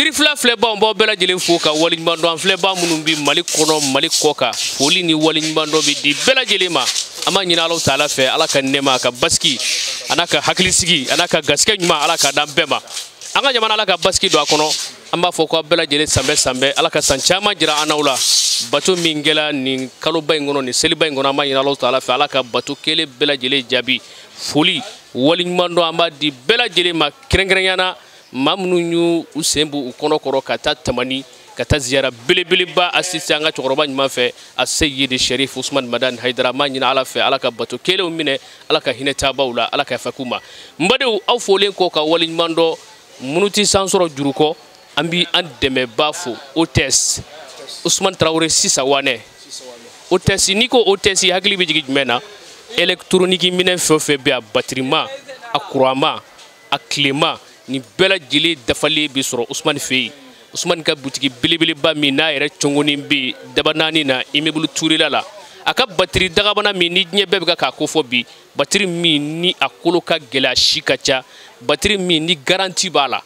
Sirifila filɛbaw n b'aw bɛɛ lajɛlen fo ka waleɲuman dɔn. An filɛbaa minnu bɛ Mali kɔnɔ, Mali kɔ kan, foli ni waleɲuman dɔn bɛ di bɛɛ lajɛlen ma. An b'a ɲini Alahu taala fɛ, Ala ka nɛɛma, a ka basigi, a n'a ka hakilisigi, a n'a ka garisɛgɛ ɲuman, Ala k'a d'an bɛɛ ma. An ka jamana, Ala ka basigi don a kɔnɔ. An b'a fɔ ko aw bɛɛ lajɛlen sanbɛ sanbɛ, Ala ka san caman jira an n'aw la. Bato min kɛla nin kaloba in kɔnɔ, nin seliba in kɔnɔ, an b'a ɲini Alahu taala fɛ, Ala ka bato kelen bɛɛ lajɛlen jaabi. Foli waleɲuman dɔn an b'a di bɛɛ lajɛlen ma, kɛrɛnkɛrɛnya na maa minnu y'u u sen bɔ u kɔnɔ kɔrɔ ka taa Tamani, ka taa ziyara belebeleba asisi an ka cɛkɔrɔba ɲuman fɛ, a Seyidi Sherif Usman Madani Hayidara. An b'a ɲini Ala fɛ, Ala ka bato kelenw minɛ, Ala ka hinɛ taabaw la, Ala ka yafa k'u ma. N badenw, aw folen kɔ ka waleɲuman dɔn, minnu tɛ san sɔrɔ juru kɔ, an bi an dɛmɛba fo, Hôtesse Usman Traoré Sisa Wanɛ. Hôtesse, n'i ko Hôtesse, hakili bɛ jigin jumɛn na? Électronique minɛn fɛn o fɛn bɛ yen, a batirima, a kuranma, a tilema, nin bɛɛ lajɛlen dafalen bɛ sɔrɔ Usman fɛ yen. Usman ka butigi belebeleba min n'a yɛrɛ cɔngɔni bɛ yen Dabanaani na, immeuble Turela la, a ka batiri dagabana min ni diɲɛ bɛɛ bɛ ka k'a ko fɔ bi, batiri min ni a kolo ka gɛlɛ, a si ka ca, batiri min ni garanti b'a la.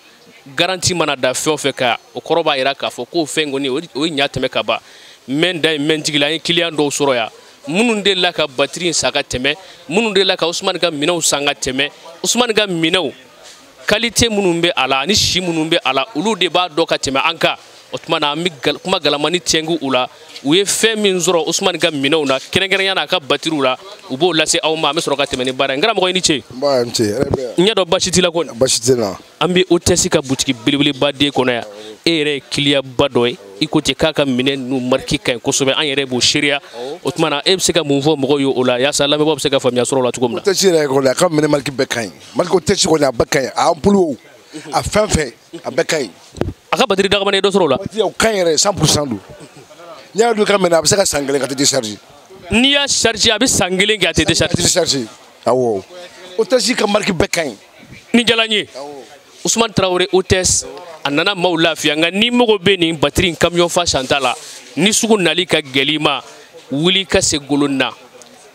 Garanti mana da fɛn o fɛn kan, o kɔrɔ b'a jira k'a fɔ k'o fɛn kɔni o ye ɲa tɛmɛ ka ban. Mɛn da ye mɛn jigi la, an ye kiliyan dɔw sɔrɔ yan minnu delila ka batiri in san ka tɛmɛ, minnu delila ka Usman ka minɛnw san ka tɛmɛ. Usman ka minɛnw qualité minnu bɛ a la ani si minnu bɛ a la, olu de b'a dɔn ka tɛmɛ an kan. O tuma na, an bɛ kuma galamani tiɲɛngu u la. U ye fɛn min sɔrɔ Usman ka minɛnw na, kɛrɛnkɛrɛnya na a ka batiriw la, u b'o lase aw ma. An bɛ sɔrɔ ka tɛmɛ ni baara ye. N karamɔgɔ, i ni ce. Nba, n ce. N ɲɛ dɔn basi t'i la kɔni? Basi tɛ n na. An bɛ Hôtesse ka butigi belebeleba den kɔnɔ yan. E yɛrɛ ye kiliyanba dɔ ye, i ko ten k'a ka minɛn ninnu mariki ka ɲi kosɛbɛ, an yɛrɛ b'o seereya. O tuma na, e bɛ se ka mun fɔ mɔgɔw ye o la, yaasa lamɛnbaaw bɛ se ka faamuya sɔrɔ o la cogo min na? Hôtesse yɛrɛ kɔni, a ka minɛn mariki bɛɛ ka ɲi. Mariki Hôtesse kɔni, a bɛɛ ka ɲi. A ampoule o, a fɛn fɛn, a bɛɛ ka ɲi. A ka batiri dagabana, ye dɔ sɔrɔ o la? Batiri, o ka ɲi yɛrɛ, 100% don. N'i y'a dun ka minɛ, a bɛ se ka san kelen ka tɛ décharger. N'i y'a charger, a bɛ san kelen kɛ a tɛ décharger. A tɛ décharger, awɔ. Hôtesse ka mariki bɛɛ ka ɲi. Nin diyara n ye. Usman Traoré Hôtesse, a nana maaw lafiya. Nka n'i mago bɛ nin batiri in camion fa santa la, ni sugu nali ka gɛlɛn i ma, wuli ka se Golonna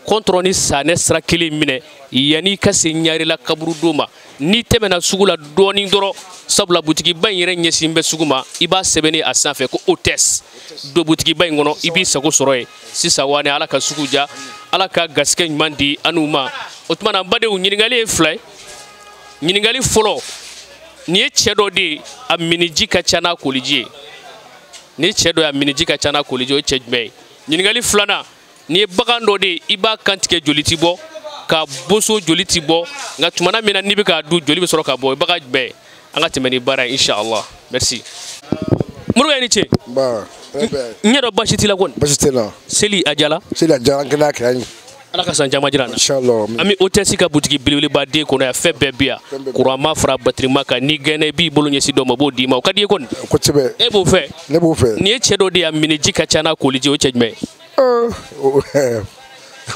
kɔntɔrɔn ni sanɛ sira kelen minɛ yanni i ka se Ɲarela kaburudo ma. N'i tɛmɛna sugu la dɔɔnin dɔrɔn, sabula butigiba in yɛrɛ ɲɛsin bɛ sugu ma, i b'a sɛbɛnni a sanfɛ ko Hôtesse. Don butigiba in kɔnɔ, i b'i sago sɔrɔ yen. Sisan Wanɛ, Ala ka sugu ja, Ala ka garisɛgɛ ɲuman di an n'u ma. O tuma na, n badenw, ɲininkali ye fila ye. Ɲininkali fɔlɔ, nin ye cɛ dɔ de ye, a miniji ka ca n'a koliji ye. Nin ye cɛ dɔ ye, a miniji ka ca n'a koliji ye, o ye cɛ jumɛn ye? Ɲininkali filanan, nin ye bagan dɔ de ye, i b'a kantigɛ joli ti bɔ, ka boso joli ti bɔ, nka tumana min na n'i bɛ k'a dun, joli bɛ sɔrɔ ka bɔ. O ye bagan jumɛn ye? An ka tɛmɛ ni baara ye, inshallah. Merci. Moribo, i ni ce. Nba. N ɲɛ dɔn basi t'i la kɔni? Basi tɛ n na. Seli a jala? Seli a jala, an kɛnɛya kɛ an ye. Ala ka san caman jira an na. Inshallah. An bɛ Hôtesse ka butigi belebeleba den kɔnɔ yan, fɛn bɛɛ bɛ yan. Kuran ma fara batirima kan, n'i gɛnna i b'i bolo ɲɛsin dɔ ma, o b'o d'i ma. O ka di i ye kɔni? Kosɛbɛ. E b'o fɛ? Ne b'o fɛ. Nin ye cɛ dɔ de ye, a miniji ka ca n'a koliji ye, o ye cɛ jumɛn ye?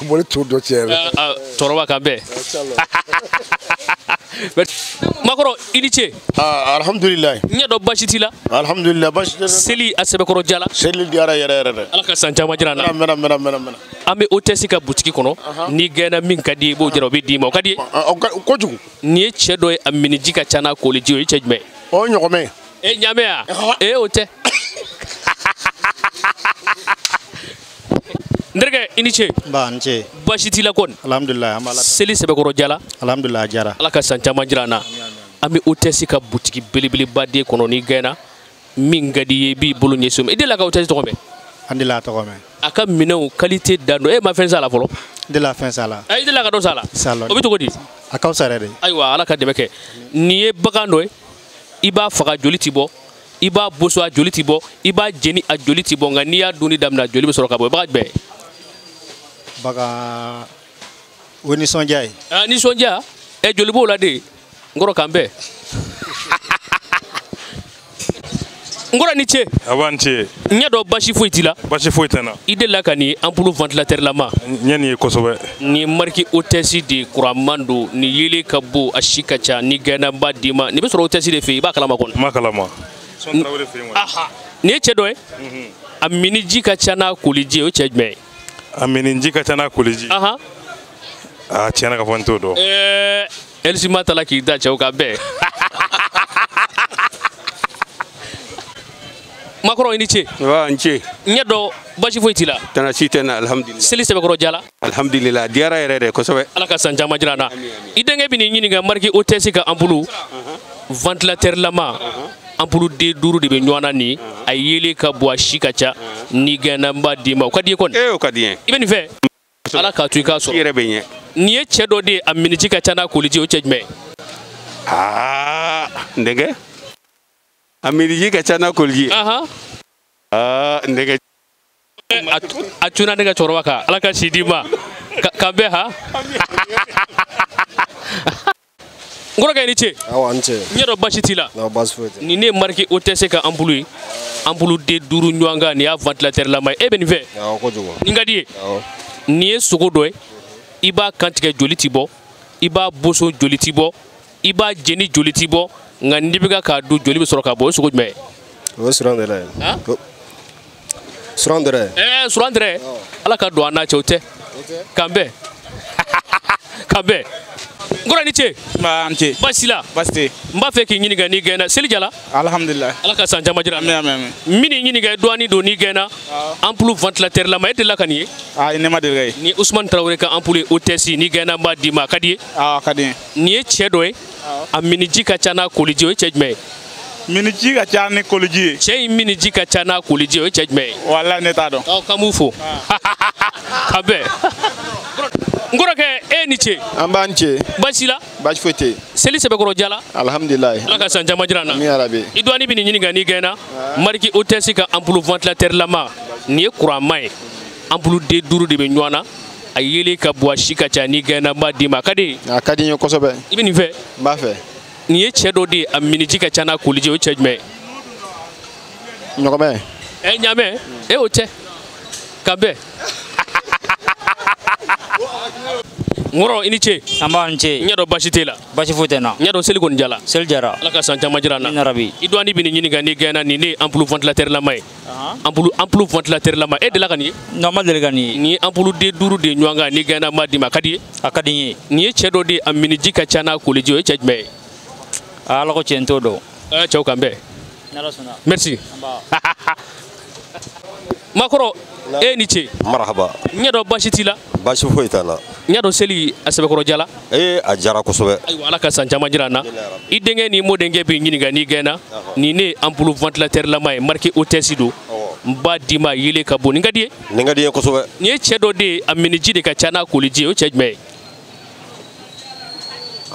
Mɔli t'o dɔn cɛ yɛrɛ. Cɛkɔrɔba k'an bɛn. Makɔrɔ, i ni ce. Alhamdulilayi. N ɲɛ dɔn basi t'i la? Alhamdulilayi, basi tɛ. Seli a sɛbɛkɔrɔ jala? Seli diyara yɛrɛ yɛrɛ dɛ. Ala ka san caman jira an na. Mɛna mɛna mɛna mɛna. An bɛ Hôtesse ka butigi kɔnɔ, n'i gɛnna min ka di i ye, i b'o jira, o bɛ d'i ma. O ka di i ye? Kojugu. Nin ye cɛ dɔ ye, a miniji ka ca n'a koliji ye, o ye cɛ jumɛn ye? O ye ɲɔgɔmɛ ye. E ɲaamɛ ya? E o tɛ. N terikɛ, i ni ce. Nba, n ce. Basi t'i la kɔni? Alhamdulilayi, an b'a la. Seli sɛbɛkɔrɔ jala? Alhamdulilayi, a jara. Ala ka san caman jira an na. An bɛ Hôtesse ka butigi belebeleba den kɔnɔ, n'i gɛnna min ka di i ye, i b'i bolo ɲɛsin o ma. I delila ka Hôtesse tɔgɔ mɛn? An delila a tɔgɔ mɛn. A ka minɛnw qualité dan don. E ma fɛn s'a la fɔlɔ? N delila fɛn s'a la. I delila ka dɔ s'a la? S'a la. O bɛ cogo di? A ka fisa yɛrɛ de. Ayiwa, Ala ka dɛmɛ kɛ. Nin ye bagan dɔ ye, i b'a faga joli ti bɔ, i b'a boso a joli ti bɔ, i b'a jeni a joli ti bɔ, nka n'i y'a dunni daminɛ a joli bɛ sɔrɔ ka bɔ. Bagan jumɛn? Bagan o ye nisɔndiya ye. Nisɔndiya? Joli b'o la de. N kɔrɔ k'an bɛn. N kɔrɔ ni ce. A b'an ce. N ɲɛ dɔn basi foyi t'i la. Basi foyi tɛ n na. I delila ka nin ampoule ventilateur lama. N ɲɛ nin ye kosɛbɛ. Nin ye marque Hôtesse de ye, kuranman don, nin yelen ka bon, a si ka ca, ni gɛnna n b'a d'i ma. Nin bɛ sɔrɔ Hôtesse de fɛ yen, i b'a kalama kɔni? N b'a kalama. Sɔn Tarawele fɛ yen kɔni. Nin ye cɛ dɔ ye. A miniji ka ca n'a koliji ye, o ye cɛ jumɛn ye? A miniji ka ca n'a koliji. Tiɲɛna k'a fɔ n t'o dɔn. Elisima taara k'i da cɛw kan bɛɛ. Makɔrɔ i ni ce. Wa n ce. N ɲɛ dɔn basi foyi t'i la. Tana si tɛ n na alhamdulilah. Seli sɛbɛkɔrɔ jala. Alhamdulilah diyara yɛrɛ de kosɛbɛ. Ala ka san caman jira an na. I denkɛ bɛ n'i ɲininka marque OTS ka ampoule ventilateur lama ampoule den 5 de bɛ ɲɔgɔn na nin a yeelen ka bon a si ka ca n'i gɛnna n b'a d'i ma o ka di i ye kɔni. Ee o ka di n ye. I bɛ nin fɛ. Ala k'a to i k'a sɔrɔ. I yɛrɛ bɛ ɲɛ. Nin ye cɛ dɔ de ye a miniji ka ca n'a koliji ye o cɛ jumɛn ye. Aa n denkɛ a miniji ka ca n'a koliji ye. Aa n denkɛ. A cunna ne ka cɛkɔrɔba kan Ala ka si d'i ma k'an bɛn han. N kɔrɔkɛ i ni ce. Awɔ a ni ce. N ɲɛ dɔn basi t'i la. Non basi foyi tɛ. Nin ne ye marque OTC ka ampoule ye ampoule den 5 ɲɔgɔn kan nin y'a ventilateur lama ye e bɛ nin fɛ. Awɔ kojugu. Nin ka di i ye. Awɔ. Nin ye sogo dɔ ye i b'a kantigɛ joli ti bɔ i b'a boso joli ti bɔ i b'a jeni joli ti bɔ nka n'i bɛ k'a dun joli bɛ sɔrɔ ka bɔ o ye sogo jumɛn ye. O ye surandɛrɛ ye. Surandɛrɛ. Ɛɛ surandɛrɛ Ala ka don an n'a cɛ o tɛ. K'an bɛn. K'an bɛn. N kɔrɔ i ni ce. Nba n ce. Baasi la. Baasi tɛ. N b'a fɛ k'i ɲininka n'i gɛnna seli jala. Alhamdulilah. Ala ka san caman jira. Ami ami ami. N bɛ n'i ɲininka i dɔɔnin don n'i gɛnna. Ampoule ventilateur lama e delila ka nin ye. Ayi ne ma deli ka ye. Ni Usumani Tarawele ka ampoule ye OTS n'i gɛnna n b'a d'i ma a ka di i ye. Awɔ a ka di n ye. Nin ye cɛ dɔ ye. A miniji ka ca n'a koliji ye o ye cɛ jumɛn ye. Miniji ka ca ni koliji ye. Cɛ in miniji ka ca n'a koliji ye o ye cɛ jumɛn ye. Walayi ne t'a dɔn. Ɔ k'an b'u fo. Ka bɛn. N kɔrɔkɛ e ni ce. An b'an ce. Baasi la. Baasi foyi tɛ yen. Seli sɛbɛkɔrɔ jala. Alhamdulilayi. Ala ka san caman jira an na. Ami yarabi. I dɔgɔnin bɛ nin ɲininka n'i gɛnna. Marque OTS ka ampoule ventilateur lama nin ye kuranma ye ampoule den 5 de bɛ ɲɔgɔn na a yeelen ka bon a si ka ca n'i gɛnna n b'a d'i ma a ka di ye. A ka di n ye kosɛbɛ. I bɛ nin fɛ. N b'a fɛ. Nin ye cɛ dɔ de ye a miniji ka ca n'a koliji ye o ye cɛ jumɛn ye. Ɲɔgɔmɛ. Ɛ ɲaamɛ e o tɛ k'an bɛn. N kɔrɔ i ni ce. An b'a ni ce. N ɲɛ dɔn basi t'e la. Basi foyi tɛ n na. N ɲɛ dɔn seli kɔni jala. Seli jara. Ala ka san caman jira an na. Amina rabi. I dɔgɔnin bɛ nin ɲininka n'i gɛnna nin ne ye ampoule ventilateur lama ye. Ampoule ventilateur lama e delila ka nin ye. Non n ma deli ka nin ye. Nin ye ampoule den 5 de ɲɔgɔn kan n'i gɛnna n b'a d'i ma a ka di i ye. A ka di n ye. Nin ye cɛ dɔ de ye a miniji ka ca n'a koliji ye o ye cɛ jumɛn ye. Ala ko tiɲɛ n t'o dɔn. Ɛɛ cɛw k'an bɛn. N'Ala sɔnna. Merci. Makɔrɔ e ni ce. Marahaba. N ɲɛ dɔn basi t'i la. Basi foyi t'a la. N ɲɛ dɔn seli a sɛbɛkɔrɔ jala. Ee a jara kosɛbɛ. Ayiwa Ala ka san caman jira an na. I denkɛ ni mɔdenkɛ b'i ɲininka n'i gɛnna. Nin ne ye ampoule ventilateur lama ye marque OTS don. N b'a d'i ma yeelen ka bon nin ka di i ye. Nin ka di n ye kosɛbɛ. Nin ye cɛ dɔ de ye a miniji de ka ca n'a koliji ye o ye cɛ jumɛn ye.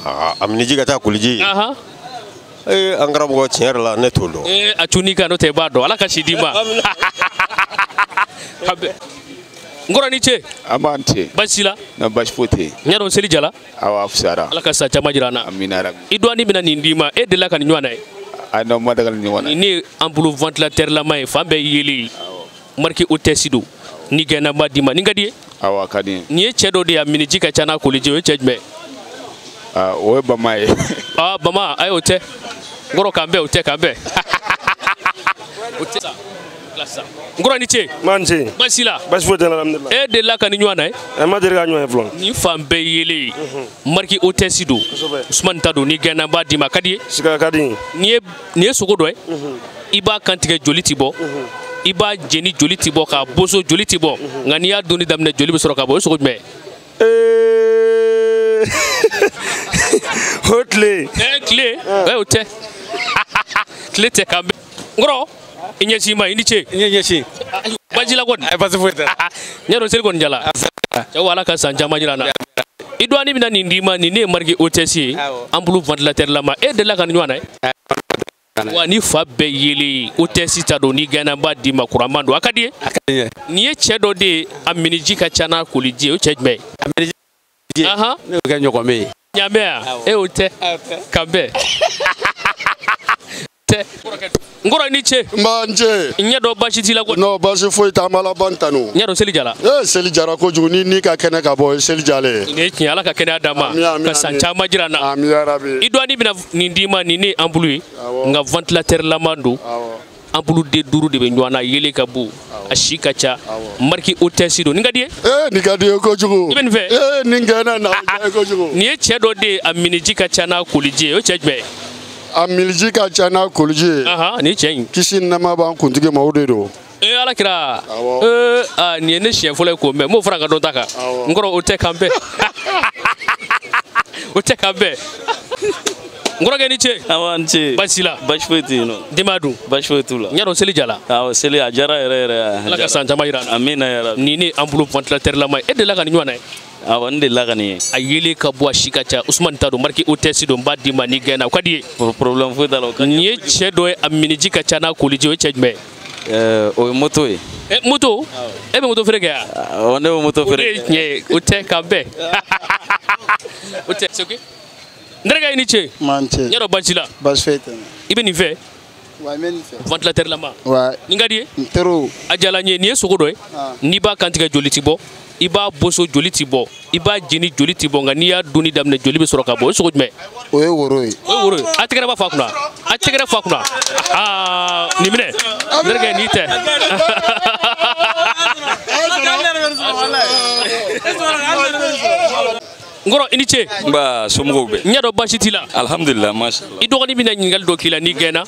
Aa a miniji ka ca koliji ye. Ee an karamɔgɔ tiɲɛ yɛrɛ la ne t'o dɔn. Ee a cun'i kan n'o tɛ i b'a dɔn Ala ka si d'i ma. N kɔrɔ ni ce. An b'an ce. Baasi la. Na baasi foyi tɛ yen. N y'a dɔn seli jala. Awɔ a fisayara. Ala ka san caman jira an na. Amina yarabi. I dɔgɔnin bɛna nin d'i ma e delila ka nin ɲɔgɔn na ye. A non n ma deli ka nin ɲɔgɔn na ye. Nin ne ye ampoule ventilateur lama ye fan bɛɛ yeelen ye. Marque OTS don. N'i gɛnna n b'a d'i ma nin ka di i ye. Awɔ a ka di n ye. Nin ye cɛ dɔ de ye a miniji ka ca n'a koliji ye o ye cɛ jumɛn ye. Aa o ye bama ye. Aa bama ayi o tɛ. N kɔrɔ k'an bɛn o tɛ k'an bɛn. O tɛ sa. N kɔrɔ ni ce. N ce. Baasi la. Baasi foyi tɛ n na alhamdulilah. E delila ka nin ɲɔgɔn na ye. Ɛ ma deli ka ɲɔgɔn ye fɔlɔ. Nin fan bɛɛ yeelen ye. Marque OTS don. Usumani ta don n'i gɛnna n b'a d'i ma a ka di i ye. Siga ka di n ye. Nin ye sogo dɔ ye. I b'a kantigɛ joli ti bɔ. I b'a jeni joli ti bɔ k'a boso joli ti bɔ. Nka n'i y'a donni daminɛ joli bɛ sɔrɔ ka bɔ o ye sogo jumɛn ye. O tile. Ɛ tile. Ɛ o tɛ. Tile tɛ k'an bɛn. N kɔrɔ. I ɲɛsin ma i ni ce. N ye ɲɛsin. Baasi la kɔni. Baasi foyi tɛ. N y'a dɔn seli kɔni jala. Cɛw Ala ka san caman jira an na. I dɔgɔnin bɛna nin d'i ma nin ne ye marque OTS ye. Ampoule ventilateur lama e delila ka nin ɲɔgɔn na ye. Wa ni fa bɛɛ yeelen OTS ta don n'i gɛnna n b'a d'i ma kuranman don a ka di i ye. A ka di n ye. Nin ye cɛ dɔ de ye a miniji ka ca n'a koliji ye o ye cɛ jumɛn ye. A miniji. Ne y'o kɛ ɲɔgɔmɛ ye. Ɲaamɛ wa e o tɛ. K'an bɛn. N kɔrɔ i ni ce. N b'a n ce. N ɲɛ dɔn baasi t'i la kɔni. Non baasi foyi tɛ an b'Ala ban tanu. N ɲɛ dɔn seli jala. Ee seli jara kojugu ni ni ka kɛnɛ ka bɔ seli jalen. Nin ye tiɲɛ Ala ka kɛnɛya d'an ma. Ka san caman jira an na. Ami yarabi. I dɔgɔnin bɛna nin d'i ma nin ne ye ampoule ye. Nka ventilateur lama don. Ampoule den 5 de bɛ ɲɔgɔn na yeelen ka bon a si ka ca marque OTS don nin ka di i ye. Ee nin ka di i ye kojugu. I bɛ nin fɛ. Ee nin gɛnna na o diya ye kojugu. Nin ye cɛ dɔ de ye a miniji ka ca n'a koliji ye o ye cɛ jumɛn ye. A miliji ka ca n'a koliji ye. Nin cɛ in. Kisi ni nɛɛma b'an kuntigi ma, o de don. Ee ala kira. Ee aa nin ye ne siɲɛ fɔlɔ ye k'o mɛn. M'o fara n ka dɔn ta kan. N kɔrɔ o tɛ k'an bɛn. O tɛ k'an bɛn. N kɔrɔkɛ ni ce. Awɔ n ce. Baasi la. Baasi foyi tɛ yen nɔ. Denbaya dun. Baasi foyi t'u la. N y'a dɔn seli jala. Awɔ seli a diyara yɛrɛ yɛrɛ. Ala ka san caman yira an na. Amina yarabi. Nin ne ampoule ventilateur lama ye. E delila ka nin ɲɔgɔnna ye? Awɔ n delila ka nin ye. A yelen ka bɔ a si ka ca. Usumani ta don marque OTS don n b'a d'i ma n'i gɛnna o ka di i ye. Problème foyi t'a la o ka di. Nin ye cɛ dɔ ye a miniji ka ca n'a koliji o ye cɛ jumɛn ye? O ye moto ye. Moto? E bɛ moto feere kɛ yan? Awɔ ne bɛ moto feere kɛ. O de ye tiɲɛ ye o tɛ k'an bɛn. O tɛ c'est ok. N terikɛ i ni ce. Ma n ce. N y'a dɔn baasi la. Baasi foyi tɛ n na. I bɛ nin fɛ? Wa n bɛ nin fɛ. Ventilateur lama. Wa. Nin ka di ye? N teriw. A diyara n ye nin ye sogo dɔ ye. N'i b'a kantigɛ joli ti bɔ. I b'a boso joli ti bɔ. I b'a jeni joli ti bɔ nka n'i y'a dunni daminɛ joli bɛ sɔrɔ ka bɔ. O ye sogo jumɛn ye? O ye woro ye. O ye woro ye. A tɛgɛrɛ b'a fa kunna. A tɛgɛrɛ fa kunna. Aa nin minɛ. N terikɛ nin tɛ. N kɔrɔ i ni ce. Nba somɔgɔw bɛ. N y'a dɔn baasi t'i la. Alhamdulilah mashallah. I dɔgɔnin bɛna ɲininkali dɔ k'i la n'i gɛnna.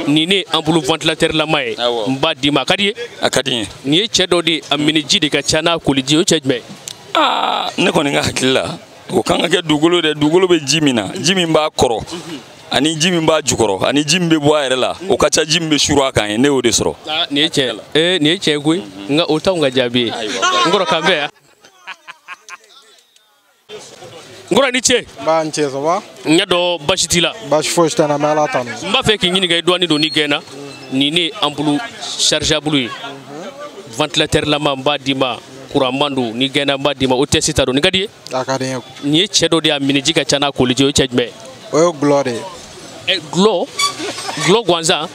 Nin ne ampoule ventilateur lama ye. N b'a d'i ma a ka di i ye? A ka di n ye. Nin ye cɛ dɔ de ye a miniji de ka ca n'a koliji ye o ye cɛ jumɛn ye? Aa ne kɔni ka hakili la o kan ka kɛ dugukolo dɛ, dugukolo bɛ ji min na, ji min b'a kɔrɔ ani ji min b'a jukɔrɔ ani ji min bɛ bɔ a yɛrɛ la o ka ca ji min bɛ suru a kan ye, ne y'o de sɔrɔ. Nin ye tiɲɛ ye, nin ye tiɲɛ ye koyi nka o t'anw ka jaabi ye. N kɔrɔ k'an bɛn yan. N kɔrɔ i ni ce. Nba n ce ça va? N y'a dɔn baasi t'i la. Baasi foyi tɛ n na n bɛ Ala tanu. N b'a fɛ k'i ɲininka i dɔɔnin don n'i gɛnna. Nin ne ye ampoule chargeable ye. Ventilateur lama n b'a d'i ma. Courant don n'i gɛnna n b'a d'i ma OTS ta don nin ka di i ye? A ka di n ye. Nin ye cɛ dɔ de ye a miniji ka ca n'a koliji ye o ye cɛ jumɛn ye? O ye gulɔ de ye. Gulɔ? Gulɔ gansan?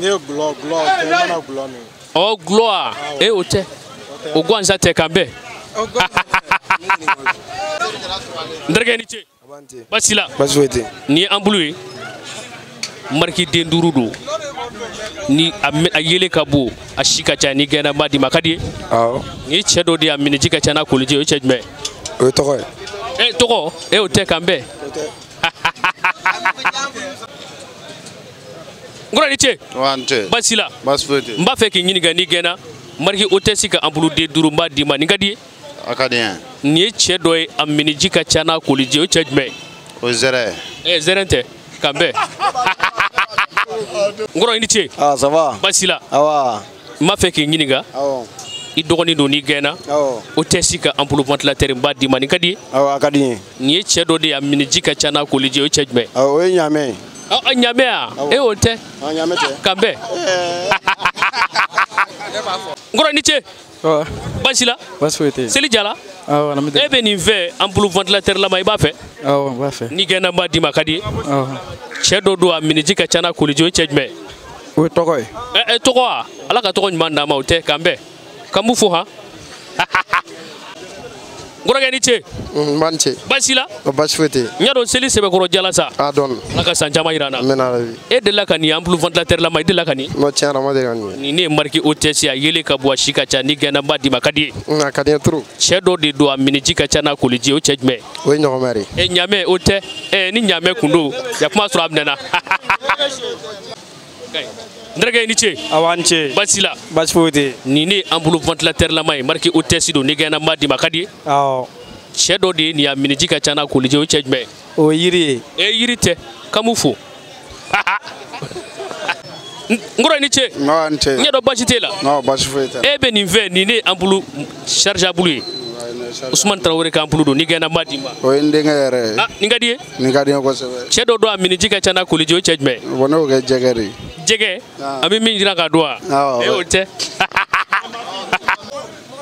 N'i ye gulɔ cɛ i mana gulɔ min. Ɔ gulɔ wa? O tɛ. O gansan tɛ k'an bɛn. N terikɛ i ni ce. Baasi la. Baasi foyi tɛ. Nin ye ampoule ye. Marque den 5 don. Ni a yelen ka bon a si ka ca n'i gɛnna n b'a d'i ma a ka di i ye? Awɔ. Nin ye cɛ dɔ de ye a miniji ka ca n'a koliji ye o ye cɛ jumɛn ye? O ye tɔgɔ ye. Tɔgɔ? O tɛ k'an bɛn. O tɛ. N kɔrɔ i ni ce. Wa n ce. Baasi la. Baasi foyi tɛ. N b'a fɛ k'i ɲininka n'i gɛnna marque OTS ka ampoule den 5 n b'a d'i ma nin ka di i ye? A ka di n ye. Nin ye cɛ dɔ ye a miniji ka ca n'a koliji ye o ye cɛ jumɛn ye? O ye zɛrɛ ye. Zɛrɛ tɛ k'an bɛn. N kɔrɔ i ni ce. Ah ça va. Baasi la. Awa. N b'a fɛ k'i ɲininka. Awɔ. I dɔgɔnin don n'i gɛnna. Awɔ. OTS ka ampoule ventilateur n b'a d'i ma nin ka di i ye? Awɔ a ka di n ye. Nin ye cɛ dɔ de ye a miniji ka ca n'a koliji ye o ye cɛ jumɛn ye? Awɔ o ye ɲaamɛ ye. Ɲaamɛ wa? O tɛ. Ɲaamɛ tɛ. K'an bɛn. N kɔrɔ i ni ce. Baasi la. Baasi foyi tɛ yen. Seli jala. Awɔ alhamdulilah. E bɛ nin fɛ ampoule ventilateur lama i b'a fɛ? Awɔ n b'a fɛ. N'i gɛnna n b'a d'i ma a ka di i ye? Awɔ. Cɛ dɔ don a miniji ka ca n'a koliji ye o ye cɛ jumɛn ye? O ye tɔgɔ ye. Tɔgɔ wa? Ala ka tɔgɔ ɲuman d'an ma o tɛ k'an bɛn. K'an b'u fo han. N kɔrɔkɛ i ni ce. N ba ni ce. Baasi la. Baasi foyi tɛ yen. N y'a dɔn seli sɛbɛkɔrɔ jala sa. A dɔɔni. Ala ka san caman yira an na. Amina yarabi. E delila ka nin ampoule ventilateur lama i delila ka nin? Non tiɲɛ na n ma deli ka nin ye. Nin ne ye marque OTS a yelen ka bɔ a si ka ca n'i gɛnna n b'a d'i ma a ka di i ye? A ka di n ye trop. Cɛ dɔ de don a miniji ka ca n'a koliji ye o ye cɛ jumɛn ye? O ye ɲɔgɔmɛ de ye. Ɲaamɛ o tɛ. Ni ɲaamɛ kun don yakuma sɔrɔ a minɛna. N terikɛ i ni ce. Awɔ a ni ce. Baasi la. Baasi foyi tɛ yen. Nin ne ye ampoule ventilateur lama ye marque OTS don n'i gɛnna n b'a d'i ma a ka di i ye? Awɔ. Cɛ dɔ de ye nin ye a miniji ka ca n'a koliji ye o ye cɛ jumɛn ye? O ye yiri ye. Yiri tɛ k'an b'u fo. N kɔrɔ i ni ce. Nba ni ce. N y'a dɔn baasi t'e la. Non baasi foyi tɛ. E bɛ nin fɛ nin ne ye ampoule chargeable ye. Usumani Tarawele ka ampoule don n'i gɛnna n b'a d'i ma. O ye n denkɛ yɛrɛ ye. Nin ka di i ye? Nin ka di n ye kosɛbɛ. Cɛ dɔ don a miniji ka ca n'a koliji ye o ye cɛ jumɛn ye? Bon ne y'o kɛ jɛgɛ de ye. Jɛgɛ? An bɛ min jiran k'a dun wa? Awɔ. O tɛ.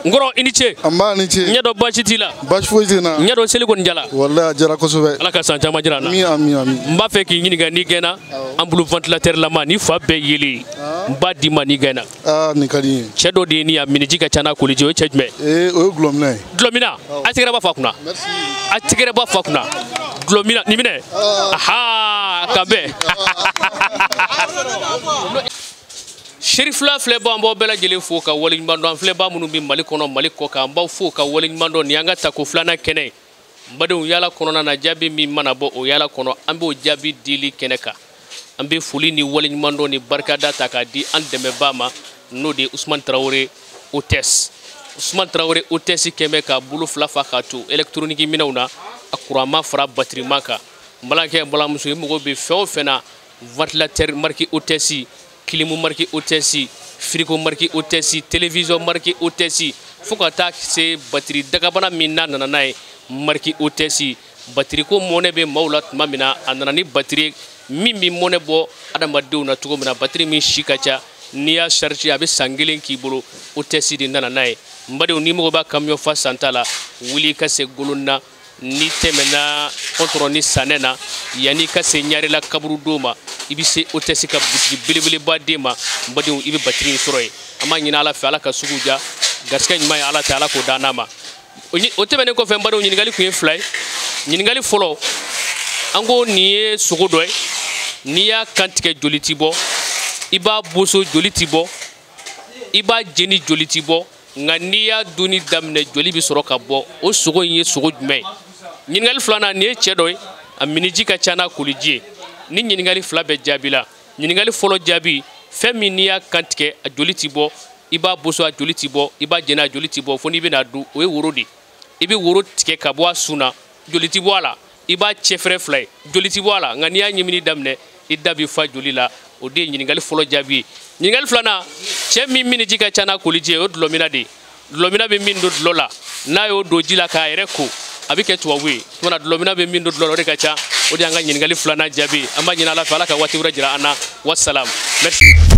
N kɔrɔ i ni ce. Nba ni ce. N y'a dɔn baasi t'i la. Baasi foyi tɛ n na. N y'a dɔn seli kɔni jala. Walahi a jara kosɛbɛ. Ala ka san caman jira an na. Ami ami ami. N b'a fɛ k'i ɲininka n'i gɛnna ampoule ventilateur lama ni fa bɛɛ yelen n b'a d'i ma n'i gɛnna. Nin ka di n ye. Cɛ dɔ de ye nin ye a miniji ka ca n'a koliji ye o ye cɛ jumɛn ye? O ye gulɔminɛ ye. Gulɔminɛ? A tɛgɛrɛ b'a fa kunna. A tɛgɛrɛ b'a fa kunna. Gulɔminɛ nin minɛ. Aha ka bɛn. Serifila filɛbaw an b'aw bɛɛ lajɛlen fo ka waleɲuman dɔn an filɛbaa minnu bɛ Mali kɔnɔ Mali kɔ kan an b'aw fo ka waleɲuman dɔn nin y'an ka tako filanan kɛnɛ ye n badenw yaala kɔnɔna na jaabi min mana bɔ o yaala kɔnɔ an b'o jaabi dili kɛnɛ kan An bɛ foli ni waleɲumandɔn ni barikada ta k'a di an dɛmɛbaa ma, n'o de ye Usumani Tarawele Hôtesse. Usumani Tarawele Hôtesse kɛn bɛ k'a bolo fila fa k'a to électronique minɛnw na, a kuranma fara batirima kan. N balimakɛ, n balimamuso, i mago bɛ fɛn o fɛn na, ventilateur marque Hôtesse, clim marque Hôtesse, frigo marque Hôtesse, télévision marque Hôtesse, fo ka taa se batiri dagabana min n'a nana n'a ye marque Hôtesse. Batiri ko mɔnɛ bɛ maaw la tuma min na, a nana ni batiri min bɛ mɔnɛ bɔ adamadenw na cogo min na, batiri min si ka ca, n'i y'a chargé a bɛ san kelen k'i bolo, Hôtesse de nana n'a ye. N badenw, n'i mago b'a camion fa santa la, wuli ka se Golonna, n'i tɛmɛna kɔntɔrɔ ni sanɛ na, yanni ka se Ɲarela kaburudo ma, i bɛ se Hôtesse ka butigi belebeleba den ma. N badenw, i bɛ batiri in sɔrɔ yen. An b'a ɲini Ala fɛ, Ala ka sugu ja, garisɛgɛ ɲuman ye Ala ta, Ala k'o d'an n'a ma. O tɛmɛnen kɔfɛ, n badenw, ɲininkali kun ye fila ye. Ɲininkali fɔlɔ, an ko nin ye sogo dɔ ye, n'i y'a kan tigɛ joli ti bɔ, i b'a boso joli ti bɔ, i b'a jeni joli ti bɔ, nka n'i y'a dunni daminɛ joli bɛ sɔrɔ ka bɔ. O sogo in ye sogo jumɛn ye? Ɲininkali filanan, nin ye cɛ dɔ ye, a miniji ka ca n'a koliji ye. Ni ɲininkali fila bɛɛ jaabi la, ɲininkali fɔlɔ jaabi, fɛn min n'i y'a kan tigɛ a joli ti bɔ, i b'a boso a joli ti bɔ, i b'a jeni a joli ti bɔ, fo n'i bɛna dun, o ye woro de ye. I bɛ woro tigɛ ka bɔ a sun na, joli ti bɔ a la, i b'a cɛfɛrɛ fila ye, joli ti bɔ a la, nka n'i y'a ɲimini daminɛ, i da bɛ fa joli la. O de ye ɲininkali fɔlɔ jaabi ye. Ɲininkali filanan, cɛ min miniji ka ca n'a koliji ye, o ye dulɔminna de ye. Dulɔminna bɛ min don dulɔ la, n'a y'o don ji la k'a yɛrɛ ko, a bɛ kɛ tubabu ye. Tuma na dulɔminna bɛ min don dulɔ la, o de ka ca. O de y'an ka ɲininkali filanan jaabi ye. An b'a ɲini Ala fɛ, Ala ka waati wɛrɛ jira an na. Wasalaam, merci.